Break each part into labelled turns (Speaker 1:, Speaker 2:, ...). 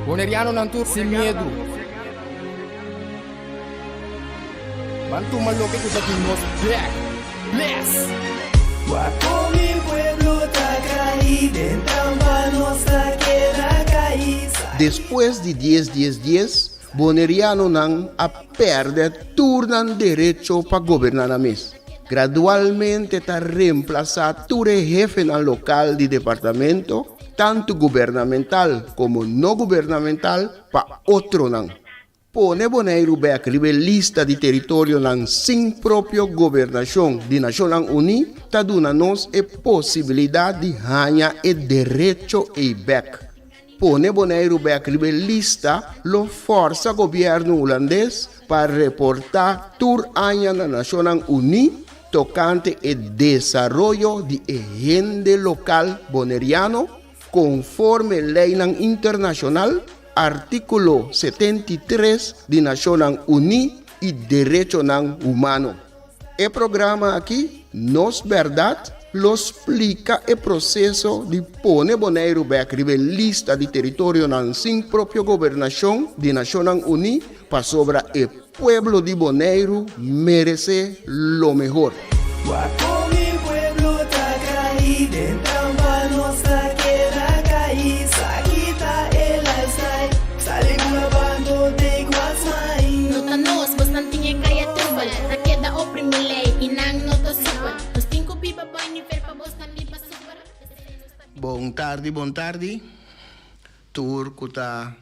Speaker 1: Bonerianonan tur sin miedu. Ban tuma loke ku ta di nos bek. Bless!
Speaker 2: Wak kon mi pueblo ta kai den trampa nos ta keda kai.
Speaker 3: Despues di dies dies dies, Bonerianonan a pèrdè tur nan derecho pa goberná nan mes. Gradualmente ta remplasá tur e hefenan lokal di departamento, tantu gubernamental komo no gubernamental, pa otronan. Pone Boneiru bèk riba e lista di teritorionan sin propio gobernashon di Nashonnan Uní ta duna nos e posibilidat di haña e derecho ei bèk. Pone Boneiru bèk riba e lista lo fòrsa gobièrnu hulandes pa reportá tur aña na Nashonnan Uní tokante e desaroyo di e hende lokal boneriano konforme leinan internashonal, artíkulo 73 di Nashonnan Uní i derechonan humano. E programa aki, Nos Bèrdat, lo splika e proseso di pone Boneiru bèk riba e lista di teritorionan sin propio gobernashon di Nashonnan Uní pasobra e pueblo di Boneiru meresé lo mehor.
Speaker 2: Wak kon mi pueblo ta kai den trampa nos ta keda kai sa kita e lifestyle sali ku na bando take what's mine.
Speaker 4: No ta nos, bosnan tin e kaya trubel. Ta keda oprimi lei i nan no ta supel. Nos tin ku biba bou e nivel pa bosnan biba super.
Speaker 3: Bon tardi bon tardi tur ku ta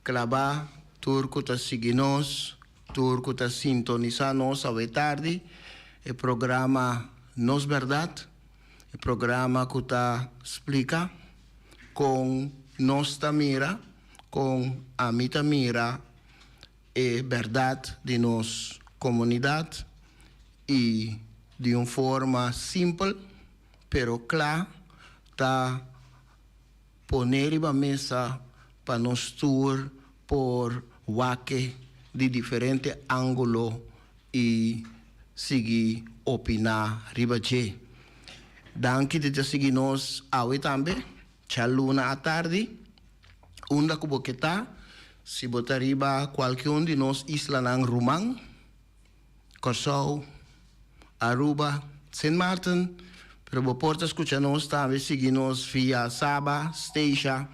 Speaker 3: klabá, tur ku ta sigui nos, tur ku ta sintonisá nos awe tardi e programa Nos Bèrdat, e programa ku ta splika kon nos ta mira, kon ami ta mira e bèrdat di nos komunidat i di un forma simpel pero kla ta pone riba mesa pa nos tur por wak e di diferente ángulo i sigui opiná riba dje. Danki di ta sigui nos awe tambe. Djaluna atardi, unda ku bo ke ta, si bo ta riba kualke un di nos islanan ruman, Kòrsou, Aruba, Sint Maarten, pero bo por ta skucha nos tambe sigui nos via Saba, Statia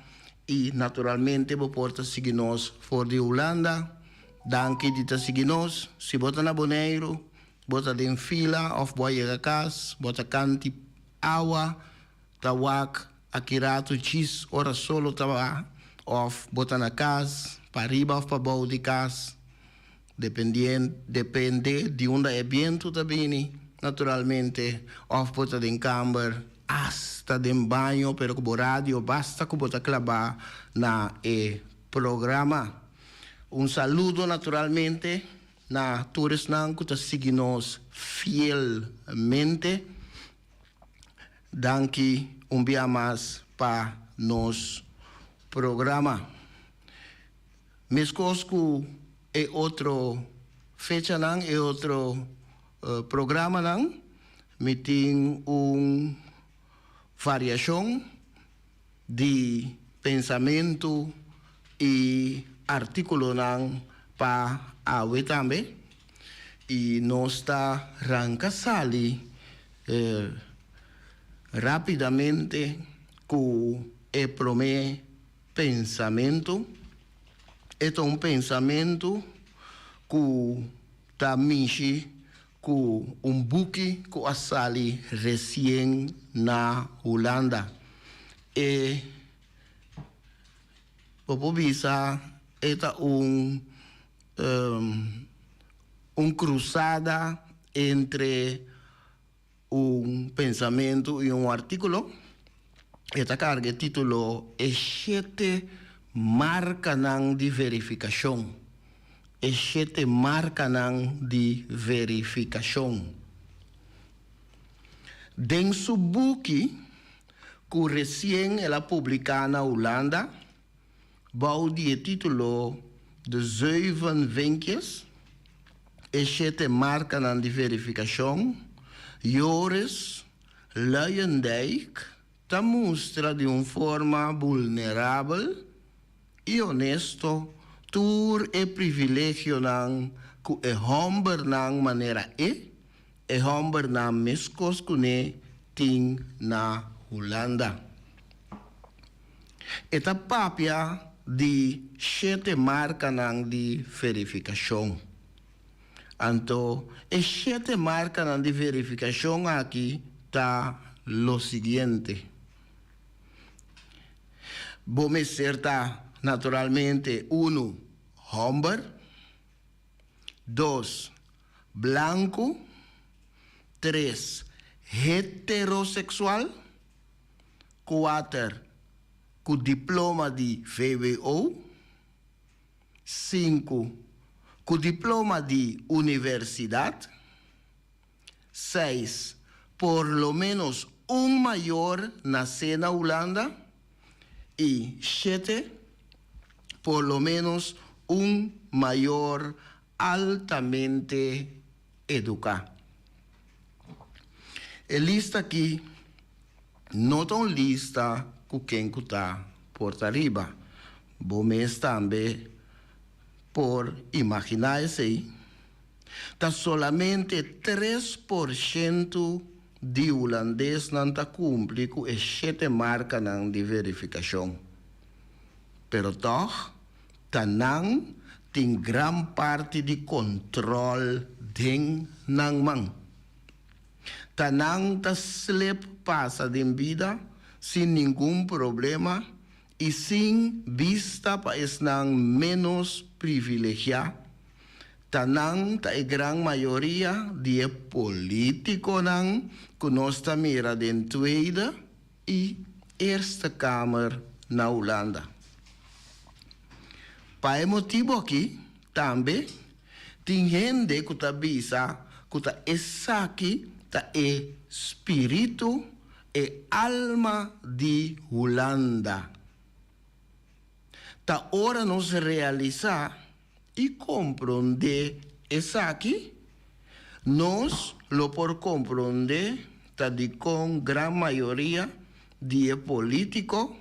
Speaker 3: i naturalmente bo por ta sigui nos for di Hulanda. Danki di ta sigui nos. Si bo ta na Boneiru, bo ta den fila òf bo a yega kas, bo ta kanti awa, Ta wak aki ratu djis ora solo ta baha of bo ta na kas, pariba of pabou di kas, dependien depende di unda e bientu ta bini naturalmente, of bo ta den kamber, asta den baño pero ku bo radio basta ku bo ta klabá na e programa. Un saludo naturalmente na tur esnan ku ta sigui nos fielmente. Danki un bia mas pa nos programa. Meskos ku e otro fechanan, e otro programanan, mi tin un variashon di pensamentu i artíkulonan pa awe tambe. I nos ta ranka sali rápidamente ku e promé pensamentu. E ta un pensamentu ku ta mishi ku un buki ku a sali resien na Hulanda. E bo por bisa e ta un un krusada entre un pensamentu i un artíkulo. E ta karga e título E shete markanan di verifikashon. E shete markanan di verifikashon. Den su buki ku resien el a publiká na Hulanda, Bou di e título De Zeven Vinkjes, E Shete Markanan di Verifikashon, Joris Luyendijk ta mustra di un forma vulnerabel. i honesto tur e privilegionan ku e hòmbernan manera e, e hòmbernan meskos kuné tin na Hulanda. E ta papia di shete markanan di verifikashon. Anto e shete markanan di verifikashon aki ta lo siguiente. Bo mester ta naturalmente unu hòmber, dos blanku, tres heteroseksual, kuater ku diploma di vwo, sinku ku diploma di universidat, seis por lo ménos un mayor nasé na Hulanda i shete por lo ménos un mayor altamente eduká. E lista akí no ta un lista ku ken ku ta por ta riba. Bo mes tambe por imaginá esei. Ta solamente 3% di hulandesnan ta kumpli ku e shete markanan di verifikashon. Pero tòg ta nan tin gran parti di kontròl den nan man. Ta nan ta slep pasa den bida sin ningun problema i sin bista pa esnan ménos privilegiá. Ta nan ta e gran mayoria di e polítikonan ku nos ta mira den Tweede i Eerste Kamer na Hulanda. Pa e motibu aki tambe tin hende ku ta bisa ku ta esaki ta e spiritu, e alma di Hulanda. Ta ora nos realisá i komprondé esaki, nos lo por komprondé ta dikon gran mayoria di e polítiko,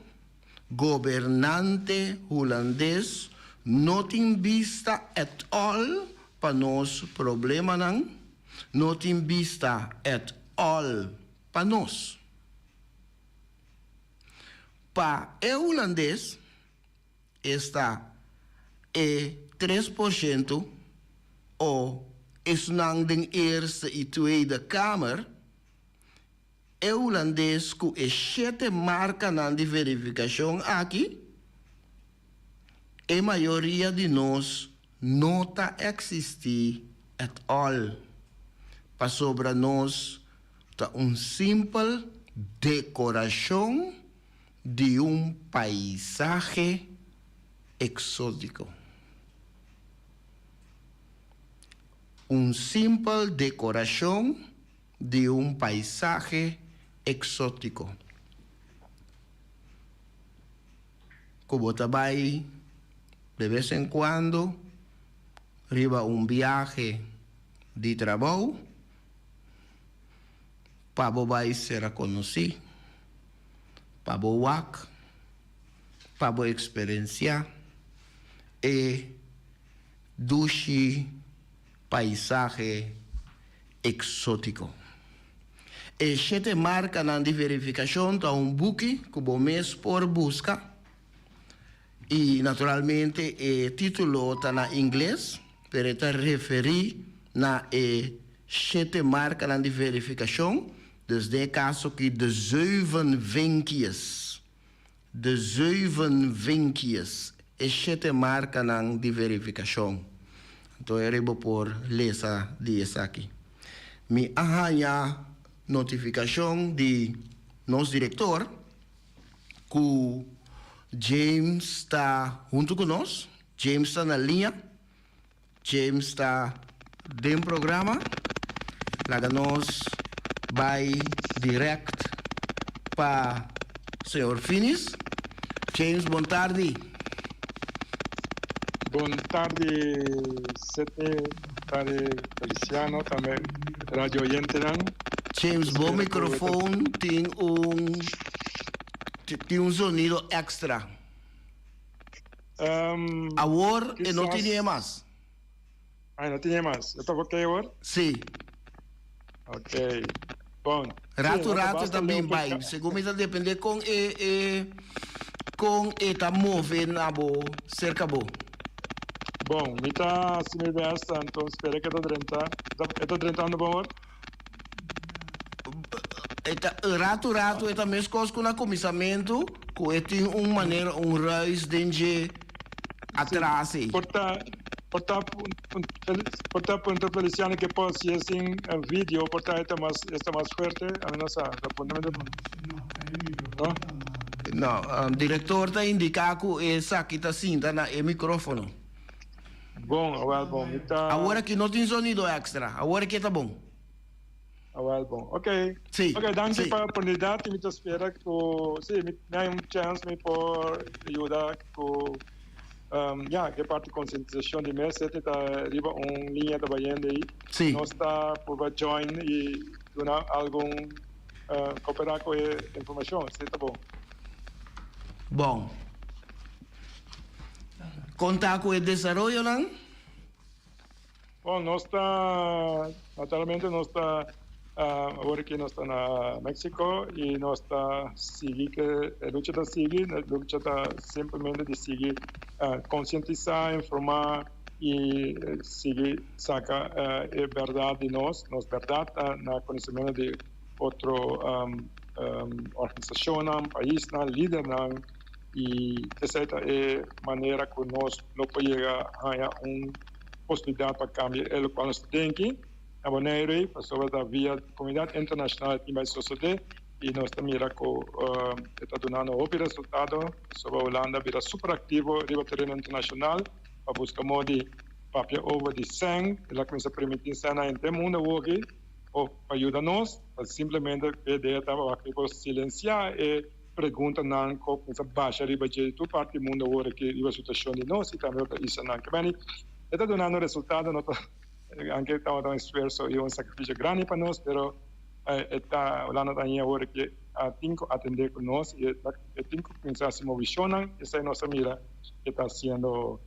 Speaker 3: gobernante hulandes no tin bista at all pa nos problemanan, no tin bista at all pa nos. Pa e hulandes, esta e 3% o esnan den Eerste i Tweede Kamer, E hulandes ku e shete markanan di verifikashon aki, e mayoria di nos no ta eksistí at all, pasobra nos ta un simpel dekorashon di un paisahe eksótiko. Un simpel dekorashon di un paisahe eksótiko ku bo ta bai de bes en kuando riba un biahe di trabou pa bo bai sera konosí, pa bo wak, pa bo eksperensiá e dushi paisahe eksótiko. E shete markanan di verifikashon ta un buki ku bo mes por buska i naturalmente e título ta na ingles, pero e ta referí na e shete markanan di verifikashon, dus den e kaso aki de zeven vinkjes. De zeven vinkjes, e shete markanan di verifikashon. Anto e riba por lesa di esaki. Mi a haña notifikashon di nos direktor ku James ta huntu ku nos. James ta na liña. James ta den programa. Laga nos bai direct pa señor Finis. James bon tardi.
Speaker 5: Bon tardi Sete, bon tardi Feliciano, tambe radio oyentenan.
Speaker 3: James bo microfoon tin un tin un zonido extra.
Speaker 5: Um,
Speaker 3: Awor e no
Speaker 5: kisas
Speaker 3: tin mas.
Speaker 5: Ai, no tin mas. E ta ok awor?
Speaker 3: Si.
Speaker 5: Ok. Bon.
Speaker 3: Ratu
Speaker 5: Sí, no ta
Speaker 3: ratu
Speaker 5: basta
Speaker 3: ta
Speaker 5: leu
Speaker 3: bin
Speaker 5: por
Speaker 3: bai.
Speaker 5: ca-
Speaker 3: Segun mi ta depende kon e e kon e ta move na bo serka bo.
Speaker 5: Bon, mi ta hasi mi best, anto spera ku e ta drenta. E ta drentando bon awor?
Speaker 3: E ta ratu ratu e ta meskos ku na kuminsamentu ku e tin un manera un ruis den dje atras ei.
Speaker 5: Por ta por ta por ta puntra Feliciano ke por si e sin video por ta e ta mas e ta mas fuerte ami no sa ta puntra mi ta puntra no.
Speaker 3: No, director ta indica cu esaki ta sinta na e microfono.
Speaker 5: Bon, awel bon, mi ta.
Speaker 3: Awor aki no tin sonido extra, awor aki e ta bon.
Speaker 5: Awel bon, ok.
Speaker 3: Sí,
Speaker 5: Ok, danki
Speaker 3: sí.
Speaker 5: pa oportunidat i mi ta spera ku si mi hay un chèns mi por yuda ku ya ku e parti konsientisashon di mes esei ta riba un liña ta bayendo ei.
Speaker 3: Sí.
Speaker 5: Nos ta purba join i duna algun koperá ku e informashon, esei ta bon.
Speaker 3: Bon. Kon ta ku e desaroyonan?
Speaker 5: Bon, nos ta, naturalmente nos ta, awor aki nos ta na Mexico y nos ta sigui ke e lucha ta sigui, e lucha ta simplemente di sigui concientisa, informa y sigui saca e berdad di nos, nos berdad ta na conocimento di otro organisacionnan, paisnan, lidernan y esey ta e manera cu nos lo por yega haya un posibilidad pa cambia e locual nos ta den aki na Boneiru ei, pasobra ta via comunidad internacional e tin bay sosode y nos ta mira cu e ta dunando hopi resultado pasobra Hulanda a bira super activo riba tereno internacional pa busca modo di papia over di sèn, el a cuminsa permiti sèn na henter mundo awoki pa yuda nos, pa simplemente e idea tabata pa silencia e preguntanan ku kuminsá basha riba dje di tur parti di mundu awor aki riba situashon di nos i tambe otro islanan. Ke meni e ta dunando resultado, no ta anke tabata un esfuerso i un sakrifisio grandi pa nos, pero e ta Hulanda ta haña awor aki a tin ku atendé ku nos i e tin ku kuminsá hasi movishonnan, esei nos a mira e ta hasiendo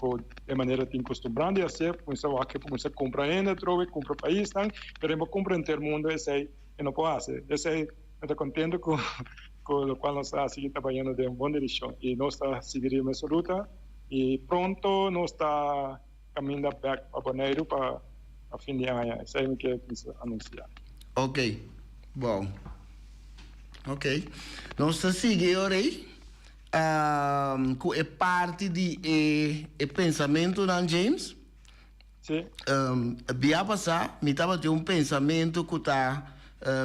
Speaker 5: ku e manera tin kustumbrá di hasié, kuminsá wak ku kuminsá kumpra hende atrobe, kumpra paisnan, pero e bo kumpra henter mundu esei e no por hasi. Esei Mi ta contento cu cu locual nos ta haci ta bayendo den bon direccion y nos ta sigui riba mesun ruta y pronto nos ta caminda bek pa Boneiru pa fin di aña. Esey mi kier cuminsa anuncia.
Speaker 3: Ok, bon. Ok. Nos ta sigui ora ei cu e parti di e e pensamentonan, James.
Speaker 5: Sí.
Speaker 3: Bia pasá mi tabatin un pensamentu ku ta,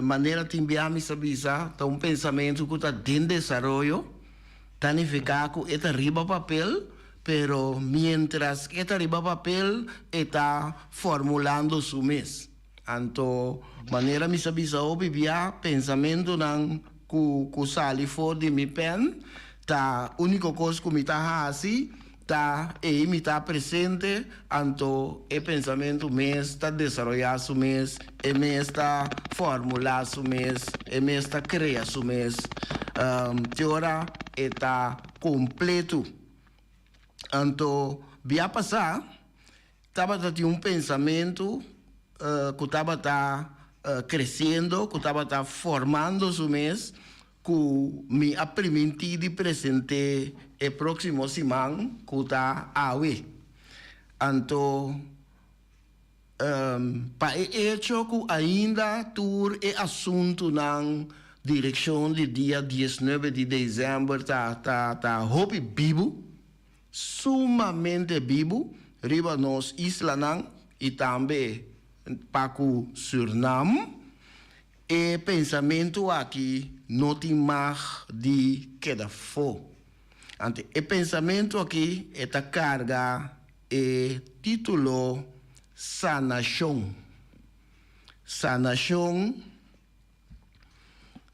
Speaker 3: manera tin bia mi sa bisa, ta un pensamentu ku ta den desaroyo, ta nifiká ku e ta riba papel, pero miéntras e ta riba papel e ta formulando su mes. Anto, manera mi sa bisa hopi bia, pensamentunan ku ku sali for di mi pen ta úniko kos ku mi ta hasi ta ei mi ta presente, anto e pensamentu mes ta desaroyá su mes, e mes ta formulá su mes, e mes ta krea su mes, te ora e ta kompletu. Anto, bia pasá. Tabata tin un pensamentu ku tabata kresiendo, ku tabata formando su mes, ku mi a primintí di present'é e próksimo siman ku ta awe. Anto, pa e echo ku ainda tur e asuntunan direkshon di dia diesnuebe di desèmber ta ta ta hopi bibu, Sumamente bibu riba nos islanan i tambe pa ku Surnam, e pensamentu aki no tin mag di keda fo. Anto e pensamentu aki e ta karga e titulo Sanashon. Sanashon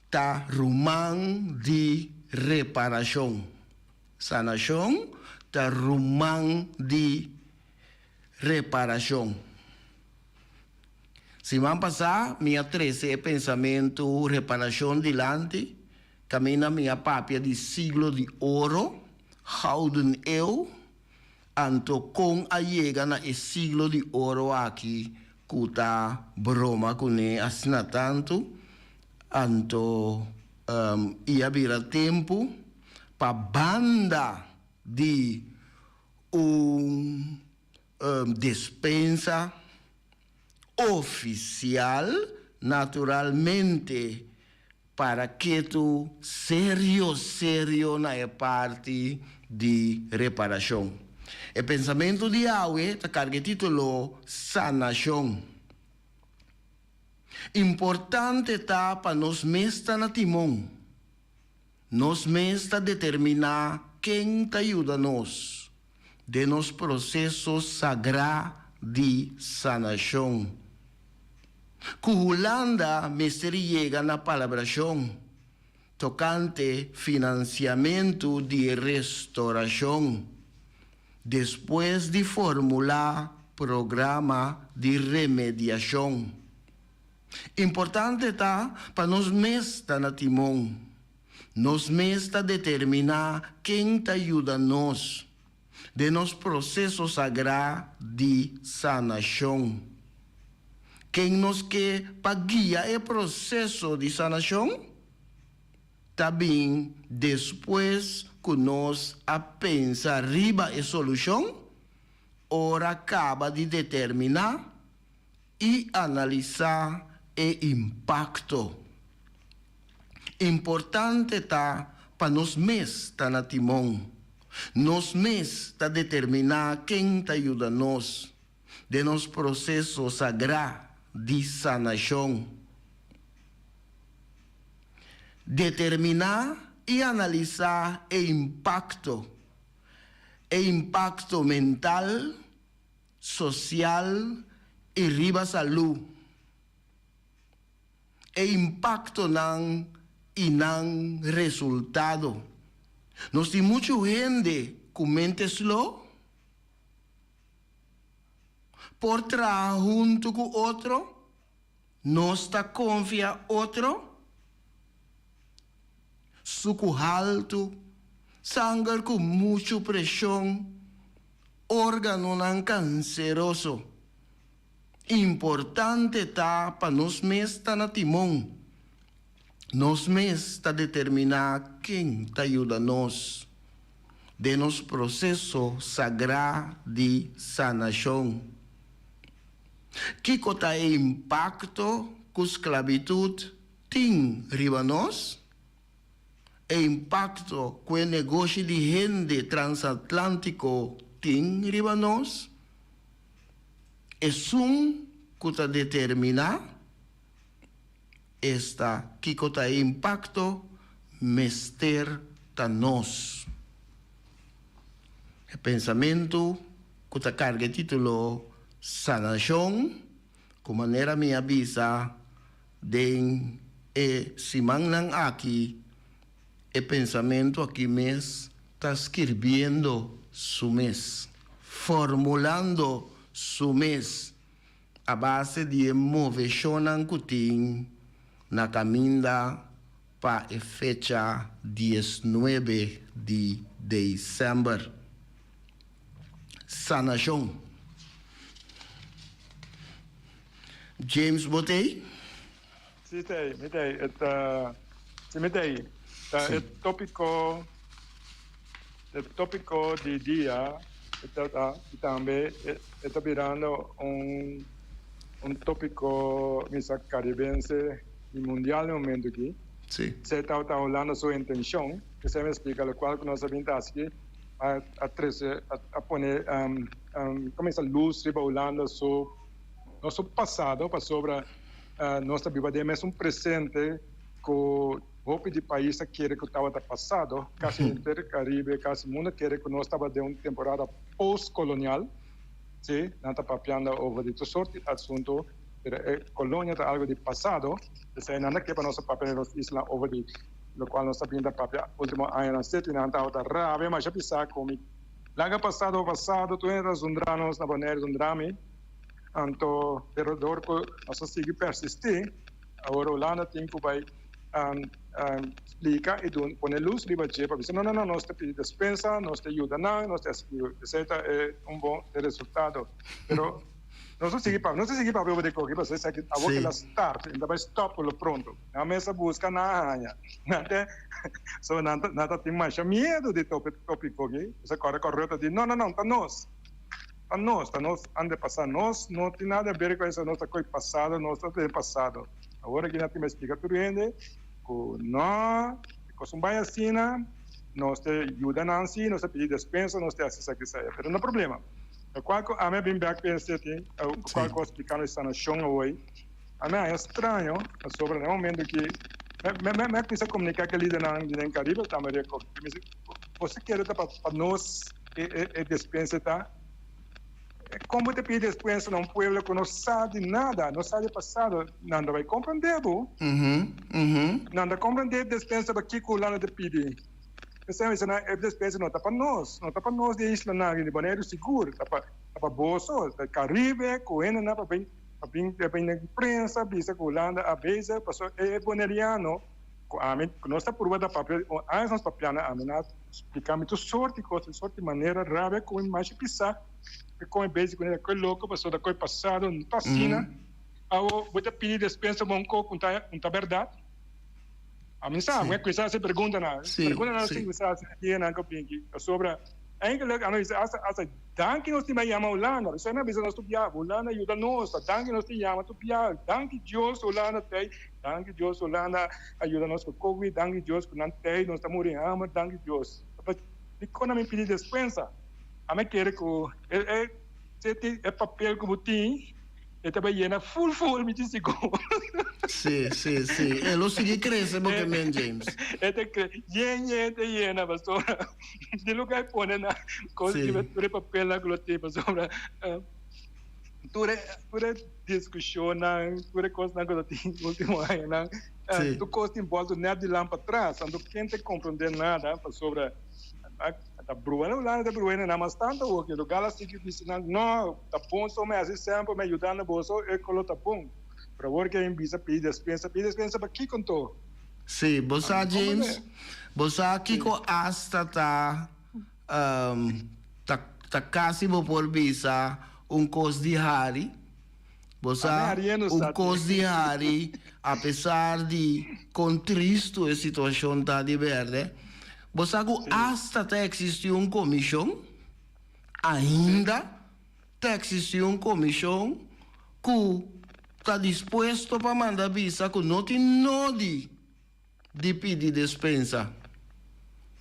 Speaker 3: ta ruman di reparashon. Sanashon ta ruman di reparashon. Siman pasá mi a trese e pensamentu reparashon dilanti, kaminda mi a papia di siglo di oro. Gouden Eeuw, anto kon a yega na e Siglo di Oro aki ku ta broma kuné asina tantu, anto i a bira tempu pa banda di un despensa ofisial naturalmente para ketu serio serio na e parti di reparashon. E pensamentu di awe ta karga e titulo Sanashon. Importante ta pa nos mes ta na timon. Nos mes ta determiná ken ta yuda nos den nos proseso sagrá di sanashon. Ku Hulanda mester yega na palabrashon tokante finansiamentu di restorashon despues di formulá programa di remediashon. Importante ta pa nos mes ta na timon. Nos mes ta determiná ken ta yuda nos den nos proseso sagrá di sanashon. Ken nos ke pa guia e proseso di sanashon ta bin despues ku nos a pensa riba e solushon ora kaba di determiná i analisá e impakto. Importante ta pa nos mes ta na timon. Nos mes ta determiná ken ta yuda nos den nos proseso sagrá di sanashon. Determiná i analisá e impakto, e impakto mental, sosial i riba salú. E impaktonan i nan resultado. Nos tin muchu hende ku mente slo por traha huntu ku otro, nos ta konfia otro, suku haltu, sanger ku muchu preshon, órganonan kanseroso. Importante ta pa nos mes ta na timon. Nos mes ta determiná ken ta yuda nos den nos proseso sagrá di sanashon. Kiko ta e impakto ku sklabitut tin riba nos? E impakto ku e negoshi di hende transatlántiko tin riba nos? Esun ku ta determiná, esta kiko ta e impakto, mester ta nos. E pensamentu ku ta karga e título Sanashon, ku manera mi a bisa den e simannan aki, e pensamentu aki mes ta skirbiendo su mes, formulando su mes a base di e moveshonnan ku tin na kaminda pa e fecha diesnuebe di desèmber. Sanashon. James bo t'ei?
Speaker 5: Sí t'ei, mi t'ei. E ta, sí mi t'ei. Ta e tópiko, e tópiko di dia e ta ta i tambe e ta birando un un tópiko misa karibense i mundial na e momento aki.
Speaker 3: Sí.
Speaker 5: Esei tabata Hulanda su intenshon, esei mi a splika lokual ku nos a bin ta hasi aki a a trese a pone kuminsá lus riba Hulanda su no su pasado pasobra Nos ta biba den mesun presente ku hopi di pais ta kere ku tabata pasado, kasi henter Karibe, kasi mundo kere ku nos tabata den un temporada postkolonial, si, nan ta papiando over di tur sort di asunto, pero e kolonia ta algo di pasado, p'esei nan ta ke pa nos a papia den nos isla over di lokual nos ta bin ta papia ultimo añanan seti, nan tabata rabia masha pisá ku mi laga pasado pasado, tur hende ta zundra nos na Bonaire zundra mi. Anto, pero dor ku nos a sigui persistí, awor Hulanda tin ku bai Splika i dun pone lus riba dje pa bisa no no no nos ta pidi despensa, nos ta yuda nan, nos ta hasi esei ta e un bon e resultado. Pero nos ta sigui papia, nos ta sigui papia over di koki pasobra esaki awor ke la start i ta bai stop por lo pronto. Nan mes a buska nan a haña. Nan te so nan ta nan ta tin masha miedu di topi topi koki pasobra kòrda kòrda ta di no no no ta nos ta nos ta nos antepasado nos no tin nada haber ku esei nos ta koe pasado nos ta den pasado. Awor aki nan tin bai splika tur hende ku no e kos un bai asina, nos ta yuda nan si, nos ta pidi despensa, nos ta hasi esaki esaya, pero no problema. Lokual ku ami a bin bek pensa tin, lokual ku a splika nos sanashon awor, ami a haña straño pasobra na e momento ki mi mi a kuminsa komunika ku e lidernan di den Karibe tambe reko, mi si boso kere ta pa nos e despensa ta? Kon bo ta pidi despensa na un pueblo ku no sa di nada, no sa di pasado? Nan ta bai komprendé bo. Nan ta komprendé despensa pa kiko Hulanda ta pidi. P'esei mi bisa nan, e despensa no ta pa nos, no ta pa nos di e islanan aki di Boneiru sigur, ta pa ta pa boso, ta Karibe ku hendenan pa bin pa bin pa bin den prensa bisa ku Hulanda a bezig pasobra e boneriano ku ami ku nos ta purba ta papia años nos papia nan ami nan a splika mi tur sorti kos tur sorti manera rabia ku mi masha pisa. E come bezi cu e loco pasobra cu e pasado no ta asina. Awo bo ta pidi despensa bon co cu un ta berdad? Ami sa, mi a cuminsa haci preguntanan. Preguntanan si cuminsa haci dianan cu binki. Pasobra eigenlijk ami bisa hasta hasta danki nos tin bai yama Hulanda. Esei mi a bisa nos tur bia, Hulanda yuda nos, ta danki nos tin yama tur bia. Danki Dios Hulanda tei, danki Dios Hulanda a yuda nos cu covid, danki Dios cu nan tei, nos ta muri hamber, danki Dios. Dicon ami pidi despensa? Ami kere ku e e e papel ku bo tin e ta bai yena ful ful mi tin sigur.
Speaker 3: Si si si e lo sigui krese bo ke men James.
Speaker 5: E ta kre yen yen ta yena pasobra di luga e pone na kos riba tur e papelnan ku lo tin pasobra tur e tur e diskushonnan tur e kosnan ku lo tin ultimo añanan tur kos tin bòltu nèt di lan patras anto ken ta komprondé nada pasobra. Ta bruha na Hulanda ta bruha na mas tanto awor ke lugar a sigui bisa nan no ta bon so mi hasi semper mi a yuda na boso e kolo ta bon pero awor ke mi bisa pidi despensa pidi despensa pa kiko anto?
Speaker 3: Sí, bo sa James, bo sa kiko asta ta ta ta kasi bo por bisa un kos di hari, bo sa un kos di hari apesar di kon tristu e situashon ta di berde. Bo sa ku asta ta eksistí un komishon, ainda ta eksistí un komishon ku ta dispuesto pa manda bisa ku no tin nodi di pidi despensa,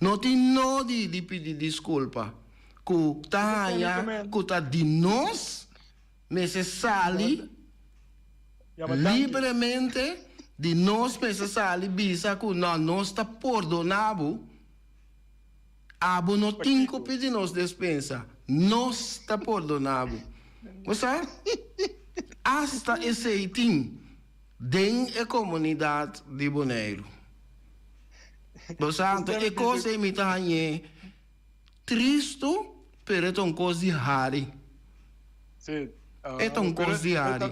Speaker 3: no tin nodi di pidi diskulpa, ku ta haña ku ta di nos mester sali libremente di nos mester sali bisa ku no nos ta pordoná bo, abo no tin ku pidi nos despensa, nos ta pordoná bo. Bo sa? Asta esei tin den e komunidat di Boneiru. Bo sa? Anto e kos ei mi ta hañ'é Tristu, pero e ta un kos di hari.
Speaker 5: Sí.
Speaker 3: E ta un kos di hari.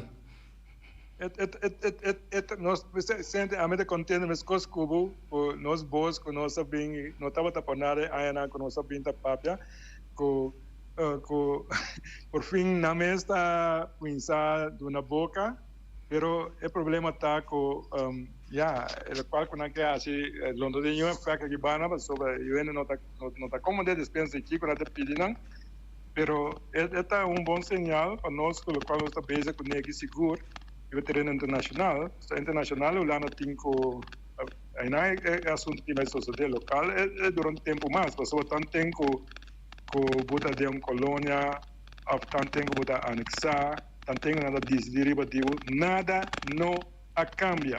Speaker 5: Nos senti ami ta kontento meskos ku bo, ku nos bos ku nos a bin, no tabata por nada e añanan ku nos a bin ta papia, ku ku por fin nan mes ta kuminsá duna boka. Pero e problema ta cu ya, e locual cu nan ke haci lo no tin niun efecto aki banda pasobra e hende no ta no ta comprende despensa di kico nan ta pidi nan. Pero e ta un bon señal pa nos cu locual nos ta bezig cu neki sigur riba tereno internacional. Pasobra internacional Hulanda tin cu aynan e asunto tin bai sosode. Local e dura un tempo mas pasobra tanten cu cu bo ta den un colonia of tanten cu bo ta anexa. Tanten nan ta disidi riba di bo, nada no a cambia.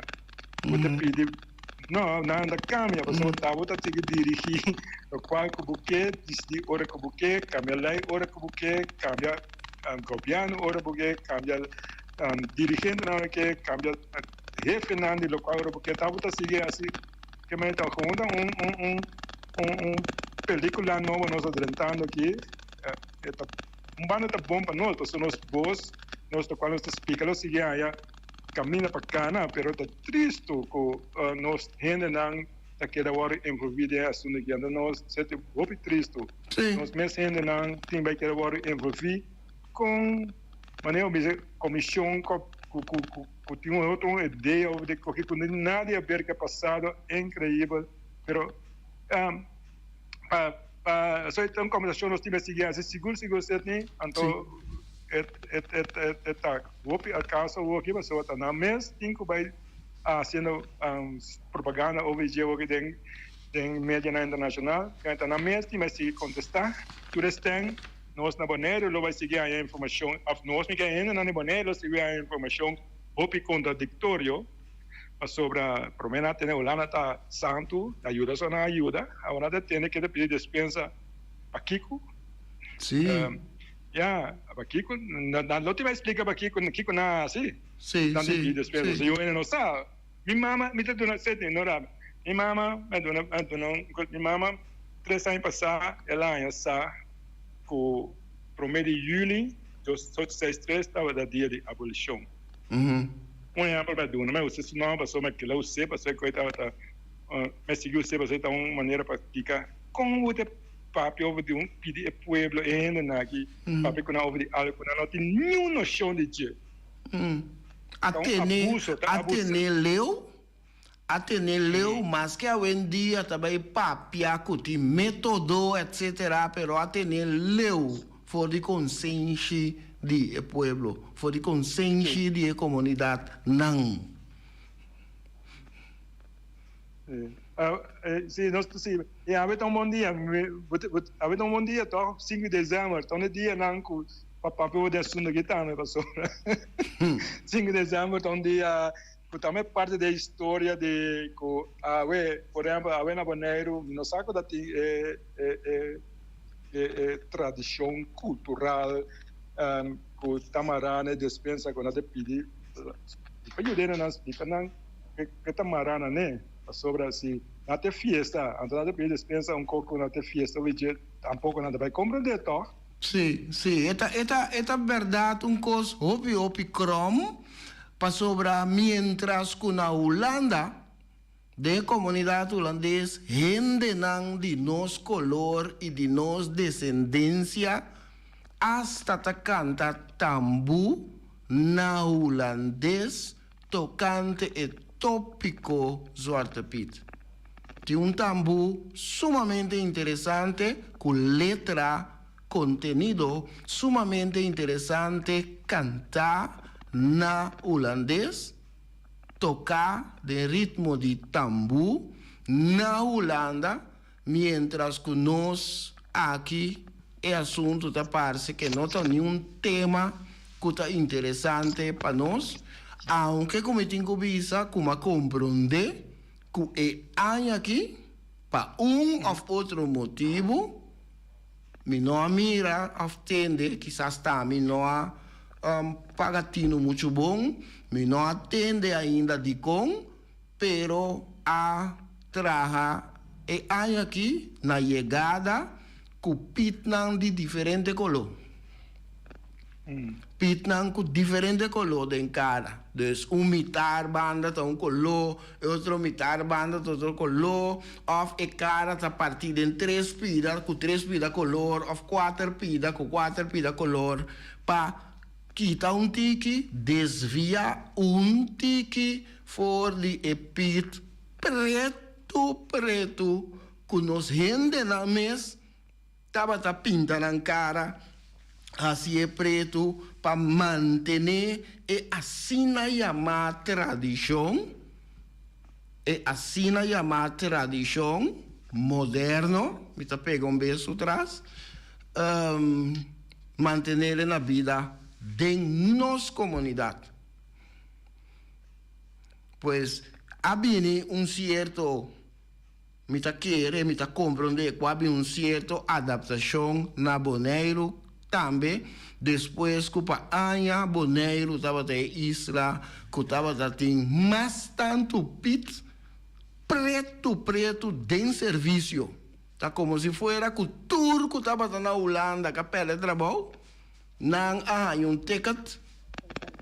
Speaker 5: Bo ta pidi, no, nada no ta cambia, pasobra ta bo ta sigui dirigi locual cu bo ke, disidi ora cu bo ke, cambia ley ora cu bo ke, cambia gobierno ora bo ke, cambia dirigentenan ora bo ke, cambia hefenan di locual ora bo ke. Ta bo ta sigui haci, ke manera ta gewoon ta un, un, un, un pelicula nobo nos ta drentando aki, e ta. Un banda ta bon pa nos, pasobra nos bos, nos lokual nos ta splika lo sigui haña kaminda pa kana, pero ta tristu ku nos hendenan ta keda wòrdu envolví den e asuntu aki. Anto nos senti hopi tristu. Nos mes hendenan tin bai keda wòrdu envolví kon manera bo bisa komishon ku ku tin un otro idea over di koke ku no tin nada di haber ku e pasado, inkreibel. Pero pa pa so ta un kombersashon nos tin bai sigui hasi sigur sigur Sidney, anto e e ta hopi al kaso awoki pasobra ta nan mes tin ku bai hasiendo propaganda over dje awoki den den medianan internashonal, ta nan mes tin bai sigui kontestá tur esten. Nos na Boneiru lo bai sigui haña informashon, òf nos mi ke hendenan di Boneiru lo sigui haña informashon hopi kontradiktorio, pasobra promé nan a tende Hulanda ta santu, ta yuda so nan a yuda, awor nan ta tende ke ta pidi despensa pakiko?
Speaker 3: Sí.
Speaker 5: Ya, pakiko? Nan lo tin bai splika pakiko, kiko nan a hasi?
Speaker 3: Sí,
Speaker 5: Nan
Speaker 3: sí,
Speaker 5: tin pidi despensa,
Speaker 3: sí.
Speaker 5: si yu hende no sa. Mi mama, mi ta duna, Sidney, no rabia, mi mama a duna, a duna un, mi mama tres aña pasá el a haña sa ku promé di yüli dos ocho seis tres tabata dia di abolishon. Un ehèmpel pa duna, mi a usa su nòmber pasobra mi a kila us'é pasobra ku e tabata, mi a sigui us'é pasobra e ta un manera pa splika kon bo ta papia over di un pidi e pueblo, e hendenan aki papia ku nan over di algu ku nan no tin niun noshon di dje.
Speaker 3: A
Speaker 5: Ta un
Speaker 3: tene,
Speaker 5: abuso, ta
Speaker 3: a
Speaker 5: abusa.
Speaker 3: tene leu, a tene leu, maske awendia ta bai papia ku tin metodo etcetera, pero a tene leu for di konsenshi di e pueblo, for di konsenshi di e komunidatnan.
Speaker 5: Sí, nos ta sigui. I awe ta un bon dia. Awe ta un bon dia tòg, sinku di desèmber. Ta un di dianan ku pa papia bo di asuntu aki tambe pasobra sinku di desèmber ta un dia ku tambe parti di e historia di ku awe, por ehèmpel awe na Boneiru mi no sa ku ta tin e e tradishon kultural ku ta mará na e despensa ku nan ta pidi pa yuda nan splika nan. Ke ta mara na ne, pasobra si na te fiesta, anto na ta pidi despensa un kos ku na te fiesta wi dje, tampoko nan ta bai komprendé tòg?
Speaker 3: Sí, sí, e ta, e ta, e ta bèrdat un kos hopi, hopi krom, pasobra miéntras ku na Hulanda, den e komunidat hulandes, hendenan di nos kolor i di nos desendensia asta ta kanta tambú na hulandes Tokante e tópiko Zwarte Piet. Tin un tambú sumamente interesante ku letra, kontenido sumamente interesante kantá na hulandes, toká den ritmo di tambú na Hulanda, miéntras ku nos aki e asuntu ta parse ke no ta niun tema ku ta interesante pa nos, aunke ku mi tin ku bisa ku mi a komprondé ku e aña aki pa un òf otro motibu mi no a mira òf tende, kisas ta mi no a paga tinu muchu bon, mi no a tende ainda dikon. Pero a traha e aña aki na yegada ku pitnan di diferente koló. Pitnan ku diferente koló den kara. Dus un mitar banda ta un koló, e otro mitar banda ta otro koló, òf e kara ta partí den tres pida ku tres pida kolor òf kuater pida ku kuater pida kolor pa kita un tiki, desviá un tiki For di e pit pretu pretu ku nos hendenan mes tabata pinta nan kara hasié pretu pa mantené e asina yamá tradishon, e asina yamá tradishon moderno, mi ta pega un bes su tras, mantenéle na bida den nos komunidat. Pues a bini un sierto, mi ta kere, mi ta komprondé ku a bini un sierto adaptashon na Boneiru tambe despues ku pa aña Boneiru tabata e isla ku tabata tin mas tantu pit pretu pretu den servisio. Ta komo si fuera ku tur ku tabata na Hulanda ku a pèrdè trabou, nan a haña un ticket.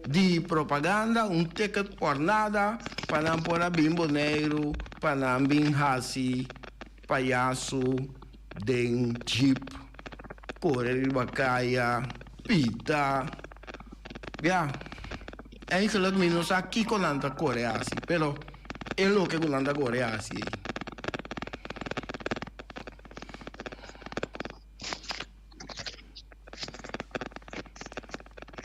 Speaker 3: di propaganda, un ticket por nada pa nan por a bin Boneiru pa nan bin hasi payaso den jeep, kore riba kaya, pita. Ya, eigenlijk mi no sa kiko nan ta kore hasi, pero e loke ku nan ta kore hasi ei.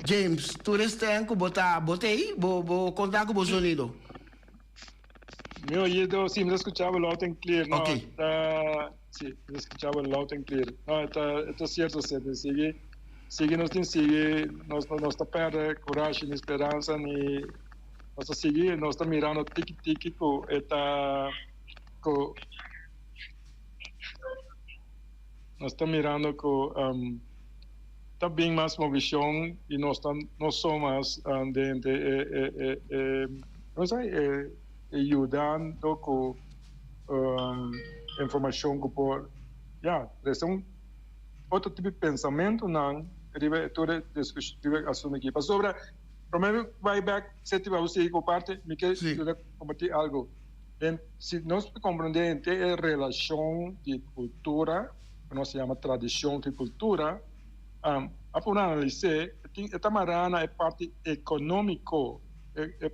Speaker 3: James, tur esten ku bo ta bo t'ei, bo bo konta ku bo sonido?
Speaker 5: Mi oido, si, mi ta skuchabo loud and clear. No,
Speaker 3: Ok.
Speaker 5: ta, si, mi ta skuchabo loud and clear. No, e ta, e ta sierto, Sidney. Sigui, sigui nos tin sigui, nos no nos ta pèrdè kurashi ni speransa ni nos ta sigui, nos ta mirando tiki tiki ku e ta ku Nos ta mirando cu ta bin mas movicion y nos ta no so mas den e e e como sa e yudando cu informacion cu por ya trece un otro tipo di pensamentonan riba e tur e discusion riba e asunto aki. Pasobra prome mi bay bek seti pa bo sigui cu parti mi ke yuda comparti algo. Den, si nos por comprende henter e relacion di cultura, cu nos ta yama tradicion cu cultura, a por analis'é, e tin, e ta mará na e parti economico, e, e,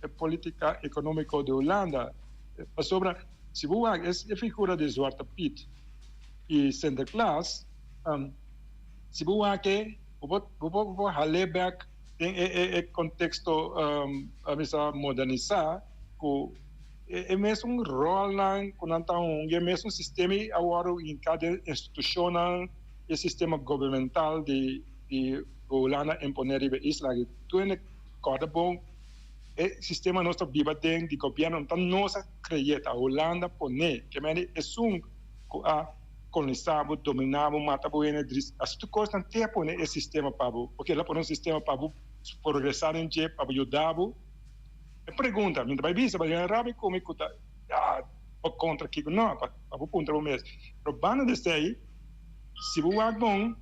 Speaker 5: e politica economico di Hulanda. Pasobra, si bo wak e figura di Zwarte Piet y Sinterklaas, si bo wak e, bo por, bo por, bo por hal'é bek den e, e, e contexto, a bisa modernisá. Ku e mesun ròlnan ku nan ta hunga, e mesun sistema i a wòrdu hinká den institushonnan, e sistema gubernamental di Hulanda imponé riba e isla aki. Tur hende kòrda bon e sistema nos ta biba den di gobièrnu no ta nos a kre'é, ta Hulanda poné. Ke mende esun ku a kolonisá bo, dominá bo, mata bo hende, hasi tur kos nan te a pone e sistema pa bo, pasobra el a pone un sistema pa bo progresá den dje, pa bo yuda bo. E pregunta, mi ta bai bisa, pasobra rabia ku mi ku ta bo kontra kiko, no, pa bo puntra bo mes. Pero banda di esei, si bo wak bon,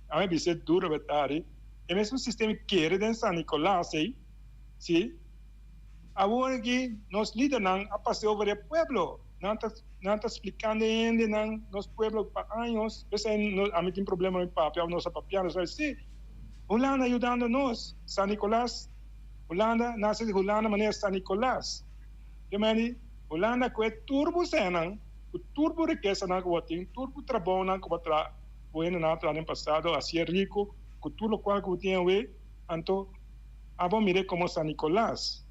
Speaker 5: ami a bisa e duro betari, e mesun sistema kere den San Nicolas ei, si, awor aki nos lidernan a pasa over e pueblo, nan ta nan ta splikando e hendenan, nos pueblo pa años, p'esei ami tin problema mi papia, nos a papia, nos a si, Hulanda yudando nos, San Nicolas. Hulanda nase di Hulanda manera San Nicolas. Yo meni Hulanda ku e tur bo senan, ku tur bo rikesanan ku bo tin, tur bo trabounan ku bo a traha, bo hendenan a traha den pasado, hasié riku ku tur lokual ku bo tin awe, anto abo mir'é komo San Nicolas.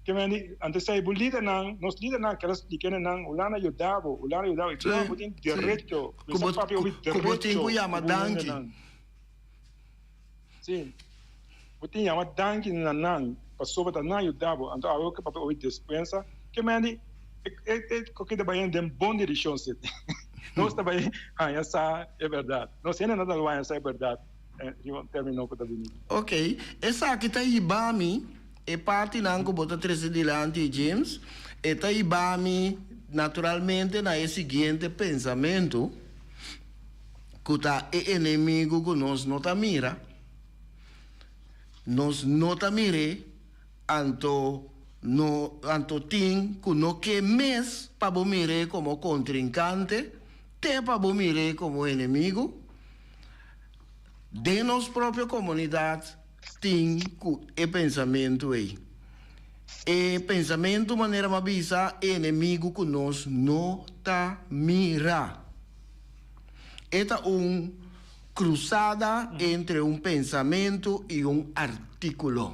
Speaker 5: Ke meni anto esei bo lidernan, nos lidernan keda splika hendenan, Hulanda yuda bo, Hulanda yuda bo, i ku bo tin derecho,
Speaker 3: Ku bo tin ku yama danki.
Speaker 5: Sí, bo tin yama danki na nan pasobra ta nan yuda bo. Anto awe ke papia obi despensa ke mende e e koke ta bai den bon direkshon si. Nos ta bai haña sa e bèrdat. Nos hende no ta lo haña sa e bèrdat riba un término ku ta bini.
Speaker 3: Ok, esaki ta hiba mi e partinan ku bo ta trese dilanti, James, e ta hiba mi naturalmente na e siguiente pensamentu. Ku ta e enemigu ku nos no ta mira, nos no ta mir'é, anto no anto tin ku no ke mes pa bo mir'é komo kontrinkante, te pa bo mir'é komo enemigu. Den nos propio komunidat tin ku e pensamentu ei. E pensamentu manera m'a bisa, e enemigu ku nos no ta mira. E ta un cruzada entre un pensamento y un articulo.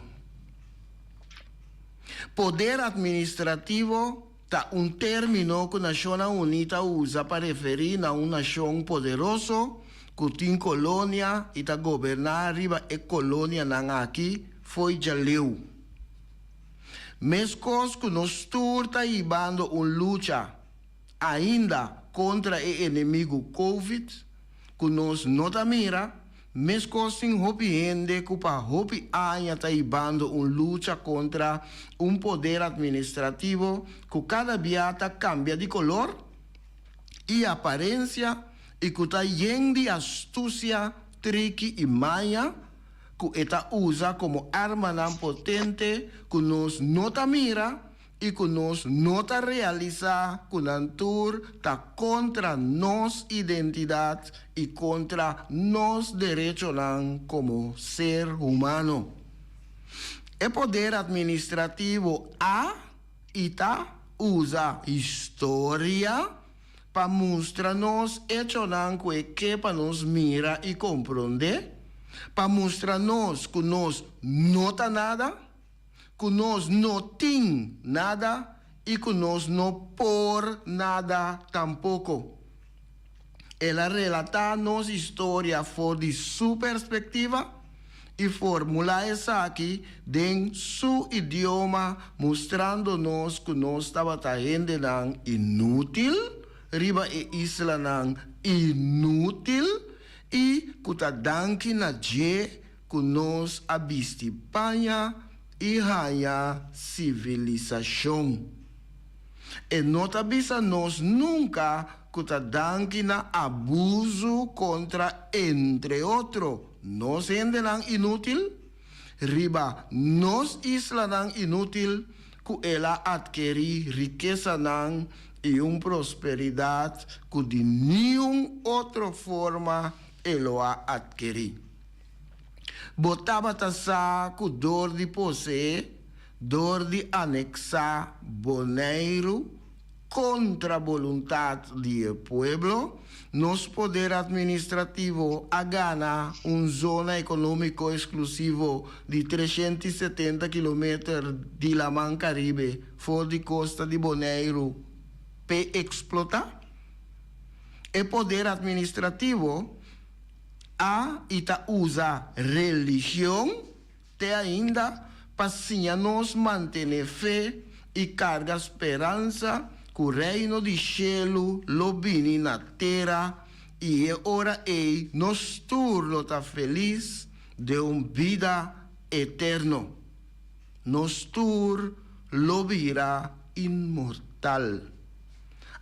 Speaker 3: Poder administrativo ta un termino cu Nacionnan Uní ta usa pa referi na un nacion poderoso cu tin colonia y ta goberna riba e colonianan aki fo'i djaleu. Mescos cu nos tur ta hibando un lucha ainda kontra e enemigu Covid ku nos no ta mira, meskos tin hopi hende ku pa hopi aña ta hibando un lucha kontra un poder administrativo ku kada bia ta kambia di kolor i aparensia i ku ta yen di astusia, triki i maña. ku e ta usa komo armanan potente ku nos no ta mira i ku nos no ta realisá ku nan tur ta kontra nos identidat i kontra nos derechonan komo ser humano. E poder atministrativo a i ta usa historia pa mustra nos echonan ku e ke pa nos mira i komprondé, pa mustra nos ku nos no ta nada, ku nos no tin nada i ku nos no por nada tampoko. El a relatá nos historia for di su perspektiva i formulá esaki den su idioma mustrando nos ku nos tabata hendenan inútil riba e islanan inútil i ku ta danki na dje ku nos a bisti paña i haña sivilisashon. E no ta bisa nos nunka ku ta danki na abusu kontra entre otro nos hendenan inútil, riba nos islanan inútil ku el a atkerí rikesanan i un prosperidat ku di niun otro forma e lo a atkerí. Bo tabata sa ku dor di poseé, dor di aneksá Boneiru kontra boluntat di e pueblo, nos poder atministrativo a gana un zona ekonómiko eksklusivo di 370 kilometer di Laman Karibe for di kosta di Boneiru p'e eksplotá? E poder atministrativo a i ta usa religion te ainda pa siña nos mantené fe i karga speransa ku Reino di shelu lo bini na tera i e ora ei nos tur lo ta felis den un bida eterno. Nos tur lo bira inmortal.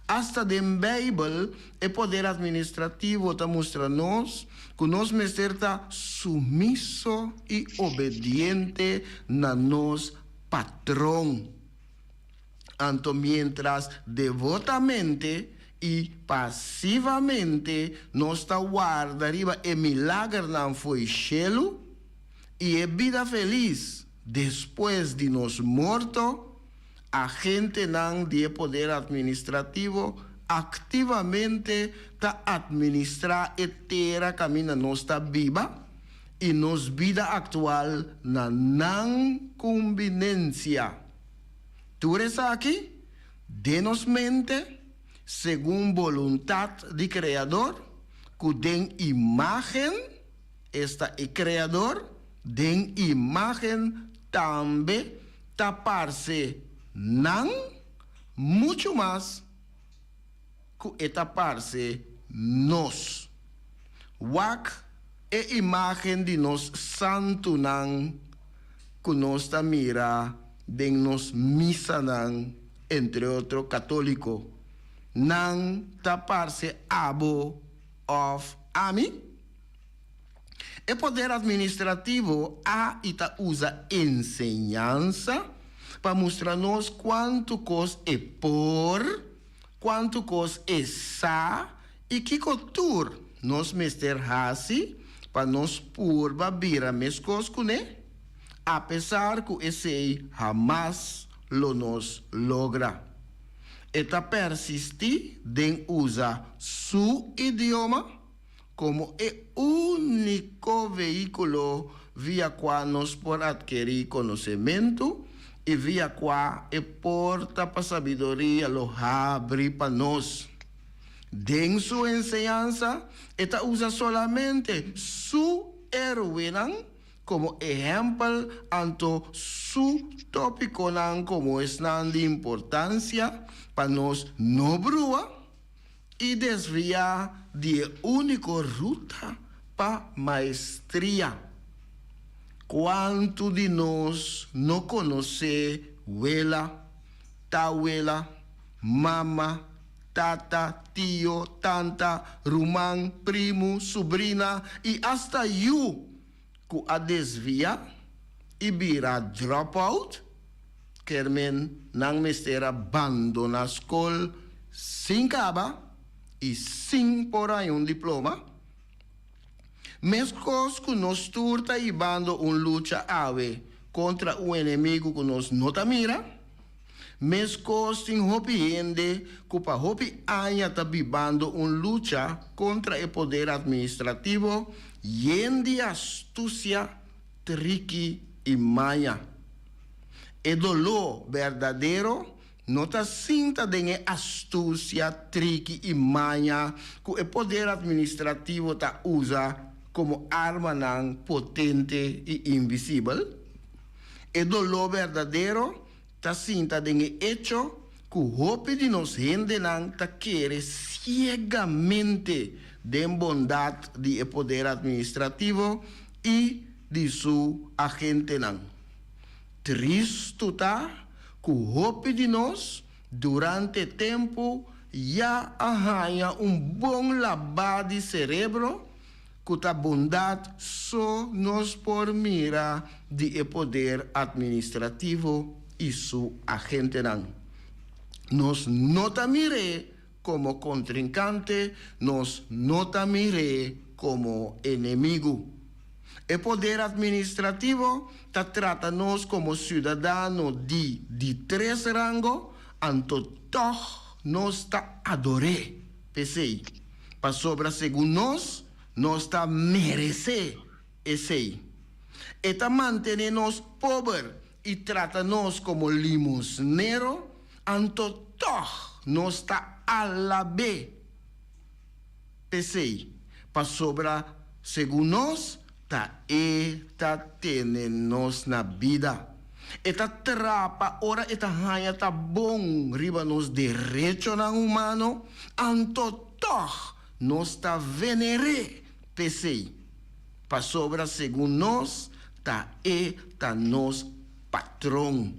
Speaker 3: Asta den Beibel e poder atministrativo ta mustra nos ku nos mester ta sumiso i obediente na nos patron. Anto miéntras devotamente i pasivamente nos ta warda riba e milagernan fo'i shelu i e bida felis despues di nos morto, Agentenan di e poder atministrativo aktivamente ta atministrá e tera kaminda nos ta biba i nos bida aktual na nan kumbinensia. Tur esaki den nos mente segun boluntat di Kreador ku den imágen, esta e Kreador, den imágen tambe ta parse nan muchu mas ku e ta parse nos. Wak e imágen di nos santunan ku nos ta mira den nos misanan, entre otro katóliko. Nan ta parse abo òf ami? E poder atministrativo a i ta usa enseñansa pa mustra nos kuantu kos e por, kuantu kos e sa i kiko tur nos mester hasi pa nos purba bira meskos kuné, apesar ku esei hamas lo nos logra. E ta persistí den usa su idioma. komo e úniko vehíkulo via kua nos por atkerí konosementu i via kua e porta pa sabiduria lo habri pa nos. Den su enseñansa, e ta usa solamente su héroenan komo ehèmpel anto su tópikonan komo esnan di importansia pa nos no brua i desviá di e úniko ruta pa maestria. Kuantu di nos no konosé wela, tawela, mama, tata, tio, tanta, ruman, primu, subrina i asta yu? ku a desviá i bira dropout, kermen nan mester a bandoná skol sin kaba i sin por haña un diploma. Meskos ku nos tur ta hibando un lucha awe kontra un enemigu ku nos no ta mira, meskos tin hopi hende ku pa hopi aña ta bibando un lucha kontra e poder administrativo yen di astusia, triki i maña. E doló berdadero no ta sinta den e astusia, triki i maña ku e poder administrativo ta usa komo armanan potente i invisibel. E doló berdadero ta sinta den e echo ku hopi di nos hendenan ta kere siegamente den bondat di e poder administrativo i di su agentenan. Tristu ta ku hopi di nos durante tempu ya a haña un bon labá di serebro ku ta bondat so nos por mira di e poder administrativo i su agentenan. Nos no ta mir'é komo kontrinkante, nos no ta mir'é komo enemigu. E poder administrativo ta trata nos komo siudadano di di tres rango, anto tòg nos ta ador'é p'esei, pasobra segun nos, nos ta meresé esei. E ta mantené nos pober i trata nos komo limosnero, anto tòg nos ta alab'é p'esei, pasobra segun nos ta e ta tene nos na bida. E ta trapa ora e ta haña ta bon riba nos derechonan humano, anto tòg nos ta vener'é p'esei, pasobra segun nos ta e ta nos patron.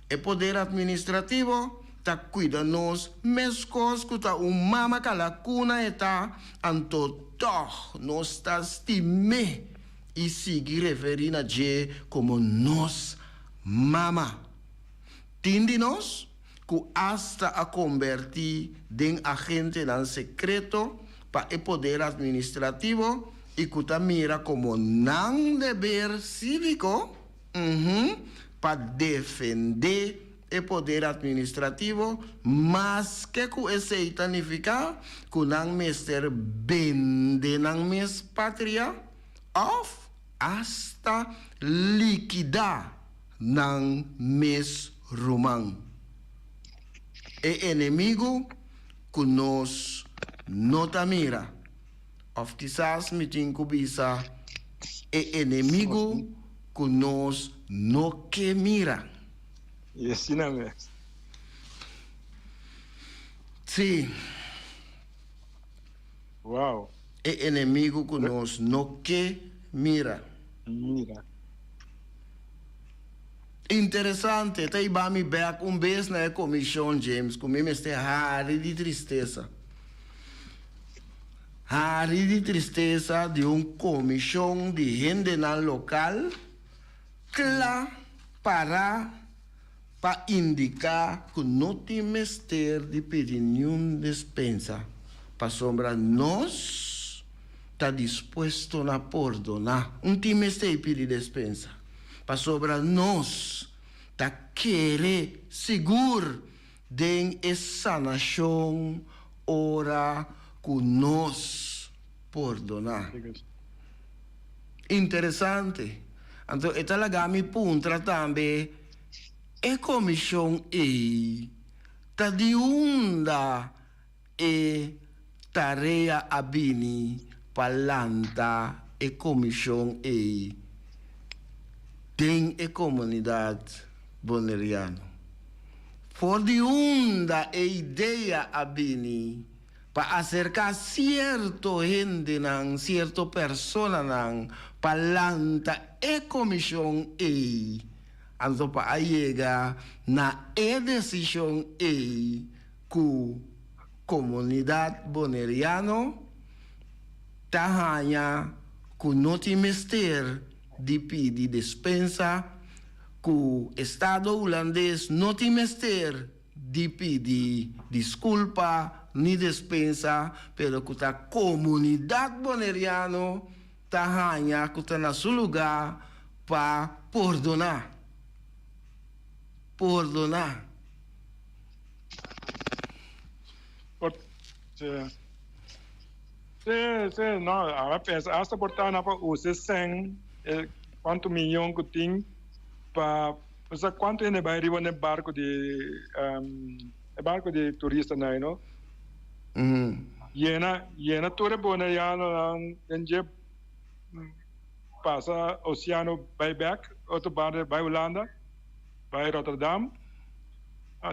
Speaker 3: E poder administrativo ta cuida nos mescos cu ta un mama calacuna e ta, anto tog nos ta stim'é y sigui referi na dje como nos mama. Tin di nos cu hasta a comberti den agentenan secreto pa e poder administrativo y cu ta mira como nan deber civico, Uhum, pa defendé e poder administrativo, maske ku esei ta nifiká ku nan mester bende nan mes patria òf asta likidá nan mes ruman. E enemigu ku nos no ta mira. Òf kisas mi tin ku bisa e enemigu ku nos no ke mira.
Speaker 5: I asina mes.
Speaker 3: Sí.
Speaker 5: Wow.
Speaker 3: E enemigu ku nos no ke mira.
Speaker 5: Mira.
Speaker 3: Interesante, ta hiba mi bek un bes na e komishon, James, ku mi mester hari di tristesa. Hari di tristesa di un komishon di hendenan lokal kla pará pa indiká ku no tin mester di pidi niun despensa pasobra nos ta dispuesto na pordoná. Un tin mester di pidi despensa pasobra nos ta kere sigur Den e sanashon ora ku nos pordoná. Interesante. Anto e ta laga mi puntra tambe, e komishon ei ta di unda e tarea a bini pa lanta e komishon ei den e komunidat boneriano? For di unda e idea a bini pa aserká sierto hendenan, sierto personanan pa lanta e komishon ei, anto pa a yega na e desishon ei ku komunidat boneriano ta haña ku no tin mester. di pidi despensa, ku Estado Hulandes no tin mester di pidi diskulpa ni despensa, pero ku ta komunidat boneriano ta haña ku ta na su lugá pa pordoná. Pordoná.
Speaker 5: Sí, sí, no, a pensa hasta por ta na pa usa e sèn, e kuantu miyon ku tin pa, o sea kuantu hende bai riba n'e barko di e barko di turistanan ei no. Yena, yena tur e bonerianonan den dje pasa oceano bai bek otro banda bai Hulanda, bai Rotterdam.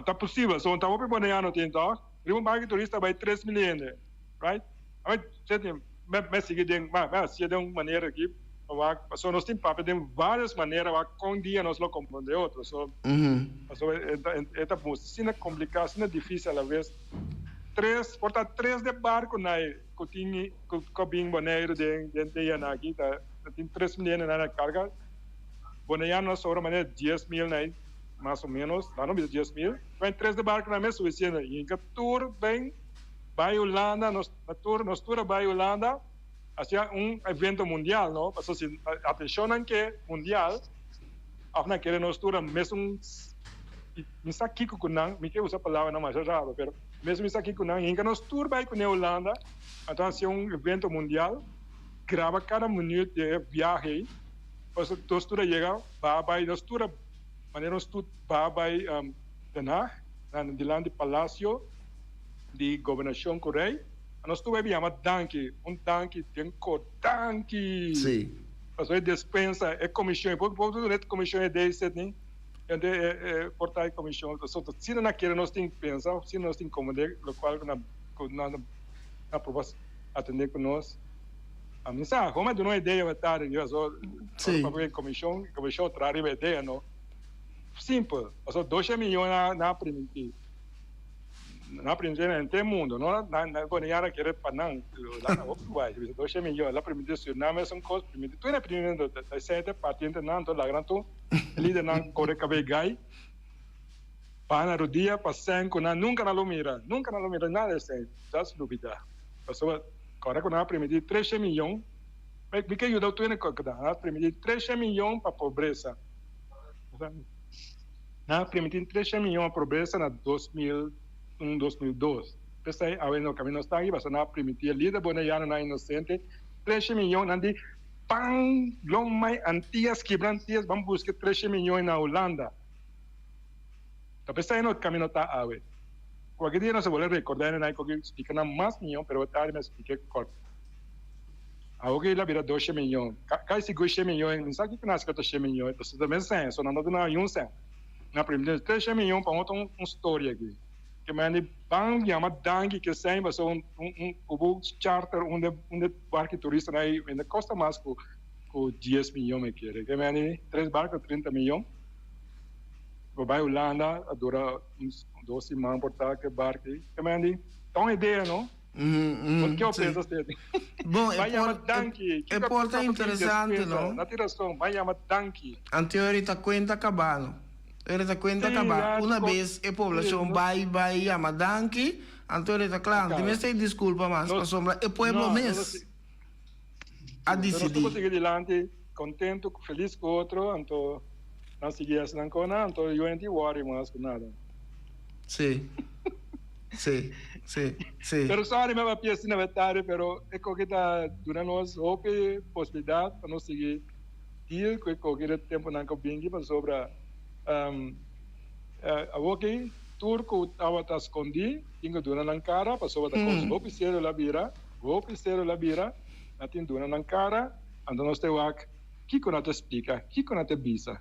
Speaker 5: Ta posibel, so ta hopi boneriano tin tòg? Riba un barco di turista bai 3000 hende, right? Ami seti me me sigui den ma me hacié den un manera aki pa wak pasobra nos tin papia den varios manera wak con dia nos lo comprende otro so pasobra e ta e ta asina complica asina dificil a la vez tres por ta tres de barco nai cu tin cu cu a bin Boneiru den den dianan aki ta tin 3000 hende na carga Boneiano na sobra manera 10000 nai mas o menos nan no bisa 10000. Wen tres de barco nan mes suficiente. Yinka tur ben bay Hulanda, nos tur nos tur a bay Hulanda hacia un evento mundial no, pasobra si atencion nan ke mundial of nan kere nos tur a mesun mi sa kico cu nan, mi ke usa palabranan masha raro pero mesun mi sa kico cu nan, yinka nos tur bay cune Hulanda anto hacia un evento mundial graba cada minuut di e viahe ey pasobra nos tur a yega ba bay nos tur a manera nos tur. Ba bai Den Haag, na dilanti Palacio di Gobernacion cu Rey, a nos tur bai yama danki, un danki den cor, danki!
Speaker 3: Sí.
Speaker 5: Pasobra e despensa, e comision, bo bo duna e comision e dc ni, ente e por ta e comision, so asina nan kere nos tin pensa, asina nos tin comprende locual cu nan cu nan a proba atende cu nos. Mi sa, como a duna un idea bo ta riba, so
Speaker 3: Sí.
Speaker 5: ora papia e comision, e comision traha riba e idea no. Simpel, pasobra dosha miyon na na primintí, na primintí na henter mundo, no na na Boneiana kere pa nan, la na hopi guai, bisa dosha miyon, la primintí Suriname esun kos, primintí tur e primintí ta esei ta parti entre nan, enton laga nan tur e lidernan kore kabei gai, baha na rodia pa sèn ku nan nunka nan lo mira, nunka nan lo mira nada esei, just lubida, pasobra kòrda ku nan a primintí tresha miyon, mi ke yuda tur hende nan a primintí tresha miyon pa pobresa. Nan a primintí tresha miyon a pobresa na 2001, 2002. P'esei awe no kaminda nos ta aki pasobra nan a primintí e lider boneianonan inosente tresha miyon. Nan di, Pan lomai Antias kibra Antias ban buska e tresha miyon na Hulanda. Ta p'esei no kaminda ta awe. Kualke dia nos a bolbe rekordá hende nan ku splika nan mas miyon pero tardi mi a splika kòrt. Awor ki el a bira doshe miyon. Kai sigur she miyon, mi sa kiko nan hasi ku she miyon, pasobra ta mes sèn, so nan ta duna un sèn. Na primer treshe miyon pa otro un storia aki. Ke mende ban yama danki ke sèn pasobra un un ku charter un de un de barki turistanan ei mende kosta mas ku ku dies miyon mi kere. Ke mende tres barko 30 miyon. Bo bai Hulanda a dura un dos siman por ta ke barki. Ke mende ta un idea no.
Speaker 3: Mm,
Speaker 5: Ke
Speaker 3: sí.
Speaker 5: pensa usted?
Speaker 3: Bon, e
Speaker 5: Vai yama
Speaker 3: por,
Speaker 5: danki.
Speaker 3: e, e por ta interesante, no?
Speaker 5: Na tin rason, vai yama danki.
Speaker 3: Anto ahorita cuenta caba, no? Ahorita cuenta
Speaker 5: Sí,
Speaker 3: caba.
Speaker 5: ya,
Speaker 3: Una
Speaker 5: co-
Speaker 3: vez e
Speaker 5: sí,
Speaker 3: poblacion
Speaker 5: no,
Speaker 3: bai bai yama danki, anto ahorita claro, no
Speaker 5: acaba.
Speaker 3: mester disculpa mas,
Speaker 5: Nos,
Speaker 3: pasobra e pueblo
Speaker 5: no, nos
Speaker 3: mes
Speaker 5: a si-
Speaker 3: a
Speaker 5: sí, anto nos
Speaker 3: dicidi.
Speaker 5: tur sigui dilanti, contento, feliz cu otro, anto nan sigui haci nan cona, anto yo no tin worry mas cu nada.
Speaker 3: Sí. Sí, sí, sí.
Speaker 5: Pero sorry mi a papia asina na tarde, pero e koki ta duna nos hopi posibilidad pa nos sigui deal cu e koki den temponan cu bingi pasobra awoki tur cu tabata scondi tin cu duna nan cara pasobra ta cos hopi serio la bira, hopi serio la bira, nan tin duna nan cara, anto nos te wak kico nan ta splica, kico nan ta bisa.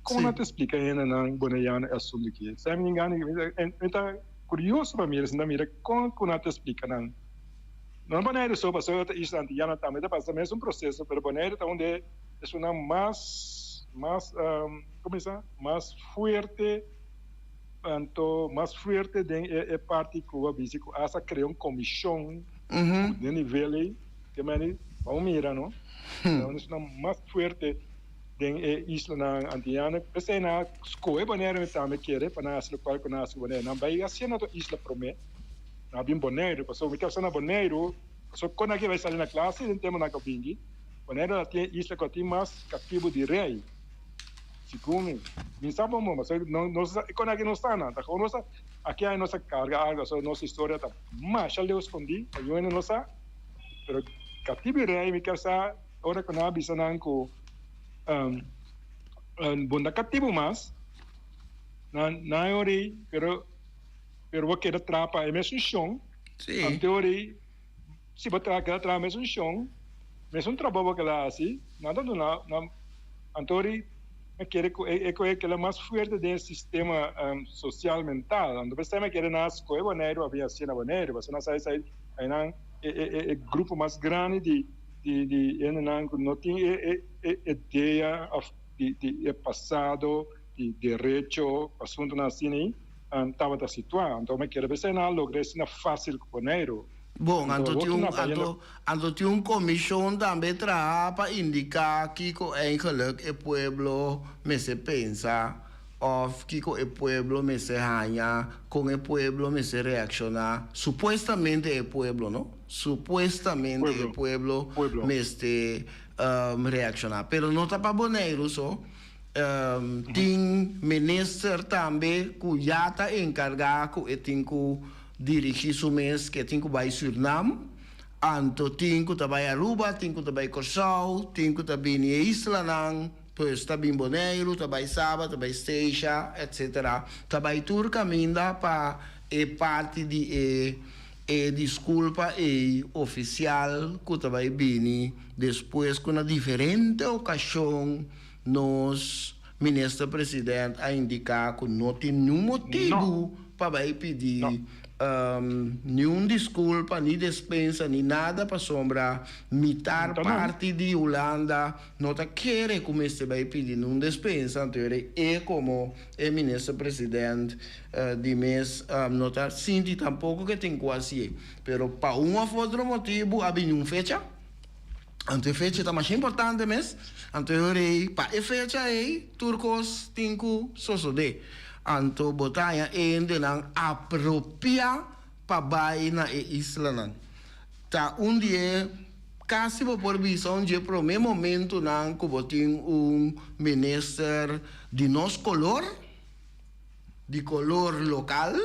Speaker 5: Kon nan ta splika hendenan boneiano e asuntu aki? Sa mi ngana mi ta kurioso pa mira si nan ta mira kon ku nan ta splika nan. No na Boneiru so pasobra ta isla antiyano tambe ta pasa mesun proseso pero Boneiru ta un di esunnan mas mas komo bisa mas fuerte anto mas fuerte den e parti ku a bisa ku asta krea un komishon ku den nivel ei. Te meni. Ban mira no. Ta un esunnan mas fuerte den e islanan Antiano. P'esei nan a skohe Boneiru mi tambe kere pa nan hasi lokual ku nan hasi ku Boneiru. Nan bai hasié na otro isla promé. Nan a bin Boneiru pasobra mi ke sa na Boneiru pasobra kon nan ke bai sali na kla si den tempu nan ka bingi. Boneiru a tin e isla ku a tin mas katibu di rei. Segun mi. Mi sa bon bon pasobra nos e kon aki no sa nan. Ta kon nos a aki ai nos a karga algu pasobra nos historia ta masha leu skondí pa yu hende no sa. Pero katibu di rei mi kier sa ora ku nan a bisa nan ku bo no ta katibu mas, nan nan e ora ei pero pero bo keda traha pa e mesun shon. Anto e ora ei si bo traha keda traha mesun shon, mesun trabou bo keda hasi, nan ta duna nan anto e ora ei mi kere ku e ku e keda mas fuerte den e sistema sosial mental. Anto p'esei mi kere nan a skohe Boneiru a bin hasié na Boneiru pasobra nan sa esei einan e e e grupo mas grandi di di di hendenan ku no tin e e e idea òf di di e pasado di derecho asuntunan asina ei tabata situá. Anto mi kere p'esei nan a logra asina fásil ku Boneiru.
Speaker 3: Bon,
Speaker 5: Anto
Speaker 3: anto
Speaker 5: awor
Speaker 3: tin
Speaker 5: ku
Speaker 3: un
Speaker 5: nan bayendo.
Speaker 3: anto anto tin un komishon tambe traha pa indiká kiko eigenlik e pueblo mester pensa òf kiko e pueblo mester haña, kon e pueblo mester reakshoná. Supuestamente e pueblo, no? Supuestamente e
Speaker 5: Pueblo,
Speaker 3: pueblo
Speaker 5: pueblo.
Speaker 3: mester reakshoná. Pero no ta pa Boneiru so. Tin minister tambe ku ya ta enkargá ku e tin ku dirigí su mes, ku e tin ku bai Sürnam. Anto tin ku ta bai Aruba, tin ku ta bai Kòrsou, tin ku ta bini e islanan, pues ta bin Boneiru, ta bai Saba, ta bai Statia, etcetera. Ta bai tur kaminda pa e parti di e e diskulpa ei ofisial ku ta bai bini despues ku na diferente okashon nos Minister President a indiká ku no tin niun motibu pa bai pidi niun diskulpa ni despensa ni nada pasobra mitar parti di Hulanda no ta kere ku mester bai pidi niun despensa. Anto e komo e Minister President di mes no ta sinti tampoko ke tin ku hasié. Pero pa un òf otro motibu a bini un fecha. Anto e fecha ta masha importante mes. Anto e ora ei, pa e fecha ei, tur kos tin ku sosodé. Anto bo ta haña hendenan apropiá pa bai na e islanan. Ta un di e, kasi bo por bisa un di e promé momentunan ku bo tin un minister di nos kolor, di kolor lokal,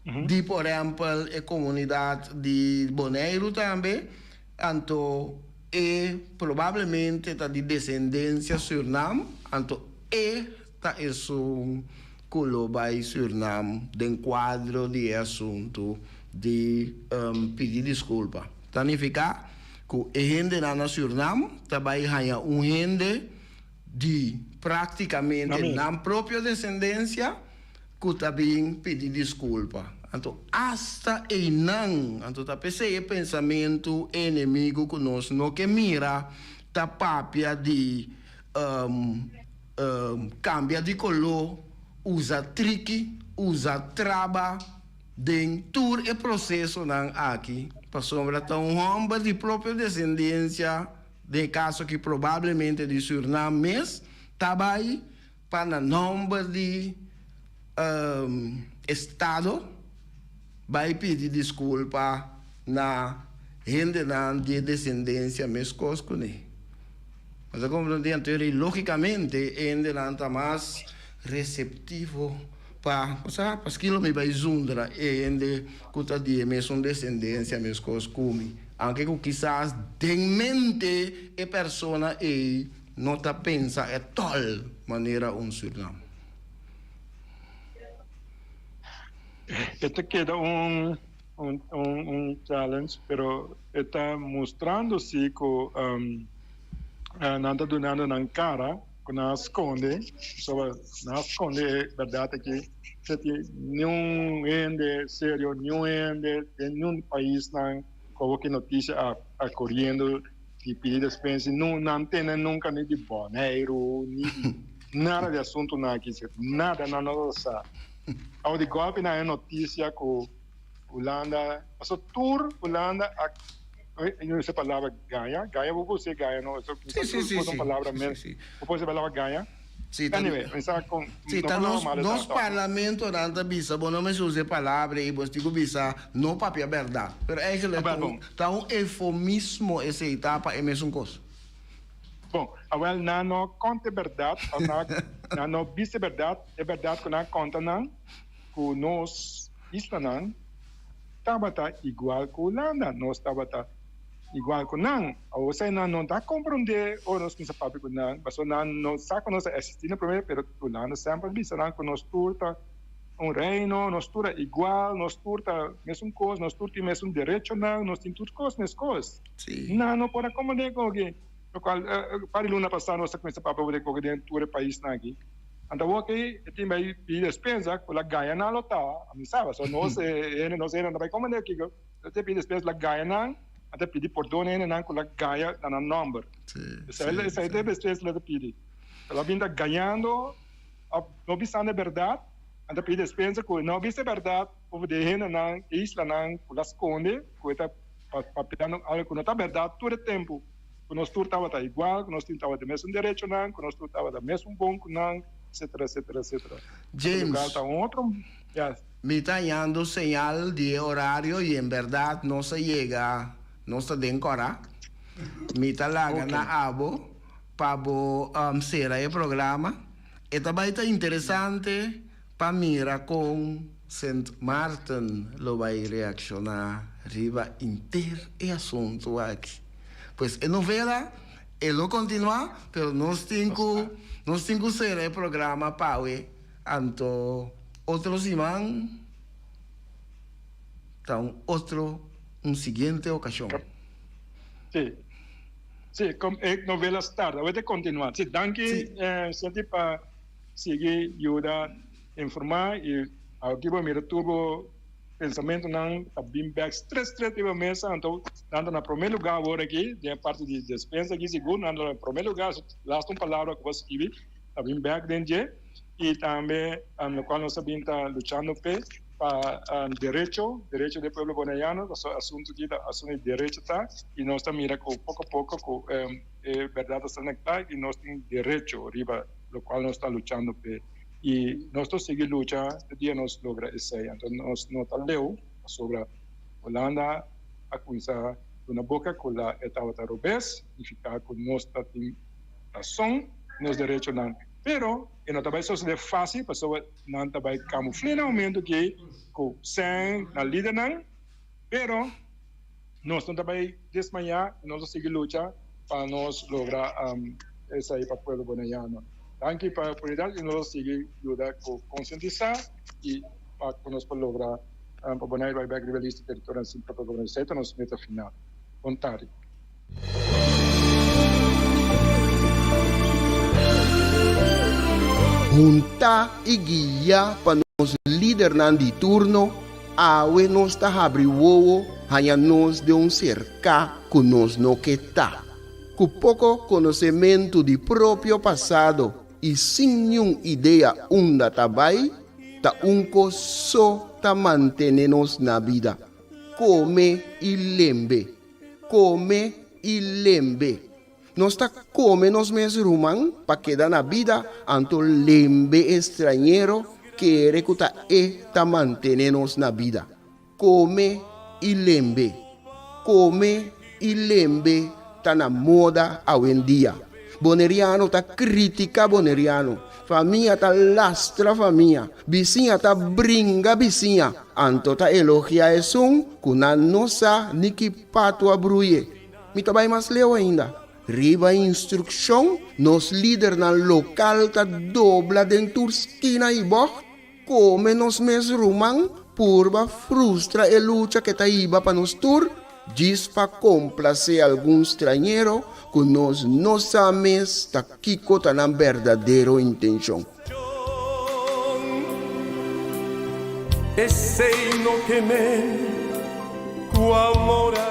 Speaker 3: di por ehèmpel e komunidat di Boneiru tambe, anto e probablemente ta di desendensia Sürnam, anto e ta esun ku lo bai Sürnam den kuadro di e asuntu di pidi diskulpa. Ta nifiká ku e hendenan na Sürnam ta bai haña un hende di práktikamente nan propio desendensia ku ta bin pidi diskulpa. Anto asta einan, anto ta p'esei e pensamentu enemigu ku nos no ke mira ta papia di kambia di koló, usa triki, usa traba den tur e prosesonan aki, pasobra ta un hòmber di propio desendensia, Den e kaso aki probablemente di Surnam mes ta bai pa na nomber di estado bai pidi disculpa na hendenan di e desendencia mescos cune. Bo ta comprende? Anto eri logicamente e hendenan ta mas receptivo pa, bo sa, paski lo mi bai zundra e hende ku ta di e mesun desendensia meskos ku mi, aunke ku kisas den mente e persona ei no ta pensa etòl manera un Sürnam.
Speaker 5: E ta keda un un challenge, pero e ta mustrando si ku nan ta dunando nan kara. Ku nan a skonde, pasobra nan a skonde e bèrdat aki, se tin niun hende serio, niun hende den niun paisnan ku awor ki notisia a a koriendo di pidi despensa, nan tene nunka ni di Boneiru, ni di nada di asuntunan aki, nada nan no ta sa. Awor di gòlpi nan e notisia ku Hulanda, pasobra tur Hulanda a. No usa palabra gaña, gaña bo por usa gaña no, eso
Speaker 3: Sí, sí, sí,
Speaker 5: no
Speaker 3: sí,
Speaker 5: palabra
Speaker 3: sí,
Speaker 5: mes,
Speaker 3: sí.
Speaker 5: bo por usa palabra gaña.
Speaker 3: Sí, ta,
Speaker 5: Anyway, mi sa con
Speaker 3: sí,
Speaker 5: no
Speaker 3: ta
Speaker 5: palabra
Speaker 3: nos,
Speaker 5: malo
Speaker 3: nos
Speaker 5: ta.
Speaker 3: parlamentonan ta bisa, bo no mester usa e palabra ei, bo tin ku bisa no papia bèrdat. Pero eigenlijk
Speaker 5: Awel
Speaker 3: ta un,
Speaker 5: bon.
Speaker 3: ta un eufemismo esei ta pa e mesun kos.
Speaker 5: Bon, awel nan no konta e bèrdat, òf nan, nan no bisa e bèrdat, e bèrdat ku nan konta nan ku nos islanan tabata igual ku Hulanda, nos tabata igual ku nan. Awor esei nan no ta komprondé ora nos kuminsá papia ku nan, pasobra nan no sa ku nos a eksistí na promé, pero Hulanda semper a bisa nan ku nos tur ta un reino, nos tur ta igual, nos tur ta mesun kos, nos tur tin mesun derechonan, nos tin tur kos meskos. Nan no por a komprondé koki, lokual par di luna pasá nos a kuminsá papia over di koki den tur e paisnan aki. Anto awor ki e tin bai pidi despensa ku la gaña nan lo ta, ami sa, pasobra nos hende, nos hende no ta bai komprendé kiko. Nos ta pidi despensa la gaña nan, nan ta pidi pordon na hendenan ku la gaña na nan nòmber. Esei esei ta e despensa nan ta pidi. Pero a bin ta gañando òf no bisando e bèrdat, nan ta pidi despensa ku no bisa e bèrdat over di e hendenan, e islanan ku la skonde ku e ta papiando algu ku no ta bèrdat tur e tempu. Ku nos tur tabata igual, ku nos tin tabata e mesun derechonan, ku nos tur tabata mesun bon ku nan, etcetera, etcetera, etcetera.
Speaker 3: James.
Speaker 5: Ta un otro, yes.
Speaker 3: Mi ta hañando señal di e horario y en berdad nos a yega, nos ta den cora. Mi ta laga na abo pa bo cera e programa. E ta bay ta interesante pa mira con Sint Maarten lo bay reacciona riba inter e asunto aki. Pues e novela e lo continua, pero nos tin cu nos tin cu cera e programa pawe. Anto otro siman ta un otro un siguiente ocasion.
Speaker 5: Sí, sí, com e novela start, awor ta continua. Sí, danki Cindy pa sigui yuda informa y aki bo mira tur bo pensamentonan ta bin bek stret stret riba mesa, anto nan ta na prome lugar awor aki den e parti di despensa aki sigur nan ta na prome lugar, laatste un palabra cu bo a skibi. Ta bin bek den dje y tambe locual nos a bin ta luchando p'e pa derecho, derecho di e pueblo Boneiano, pasobra asunto aki ta asunto di derecho ta y nos ta mira cu poco a poco cu e berdad ta sali na cla y nos tin derecho riba locual nos ta luchando p'e y nos ta sigui lucha te dia nos logra esey. Anto nos no ta leu pasobra Hulanda a cuminsa duna boca cu la e tabata robes, nifica cu nos ta tin Rason nos derechonan. Pero e no ta bai sosode fácil pasobra nan ta bai kamuflé na momento ki ku sèn na lidernan. Pero nos no ta bai desmayá i nos ta sigui lucha pa nos logra esei pa pueblo boneiano. Danki pa e oportunidat i nos ta sigui yuda ku konsientisá i pa ku nos por logra pa Boneiru bai bèk riba e lista di teritorionan sin propio gobernashon. Esei ta nos meta final. Bon tardi.
Speaker 3: Huntá i guiá pa nos lidernan di turno, awe nos ta habri wowo haña nos den un serká ku nos no ke ta. Ku poko konosementu di propio pasado i sin niun idea unda ta bai, ta un kos so ta mantené nos na bida, kome i lembe. Kome i lembe. Nos ta kome nos mes ruman pa keda na bida, anto lembe e strañero kere ku ta e ta mantene nos na bida. Kome i lembe. Kome i lembe ta na moda awendia. Boneriano ta kritika boneriano. Famia ta lastra famia. Bisiña ta bringa bisiña. Anto ta elogia esun ku nan no sa ni ki patu a bruye. Mi ta bai mas leu ainda. Riba instrukshon, nos lidernan lokal ta dobla den tur skina i bògt, kome nos mes ruman, purba frustra e lucha ke ta hiba pa nos tur, djis pa komplasé algun strañero ku nos no sa mes ta kiko ta nan berdadero intenshon.
Speaker 6: Esei no ke men ku amor a.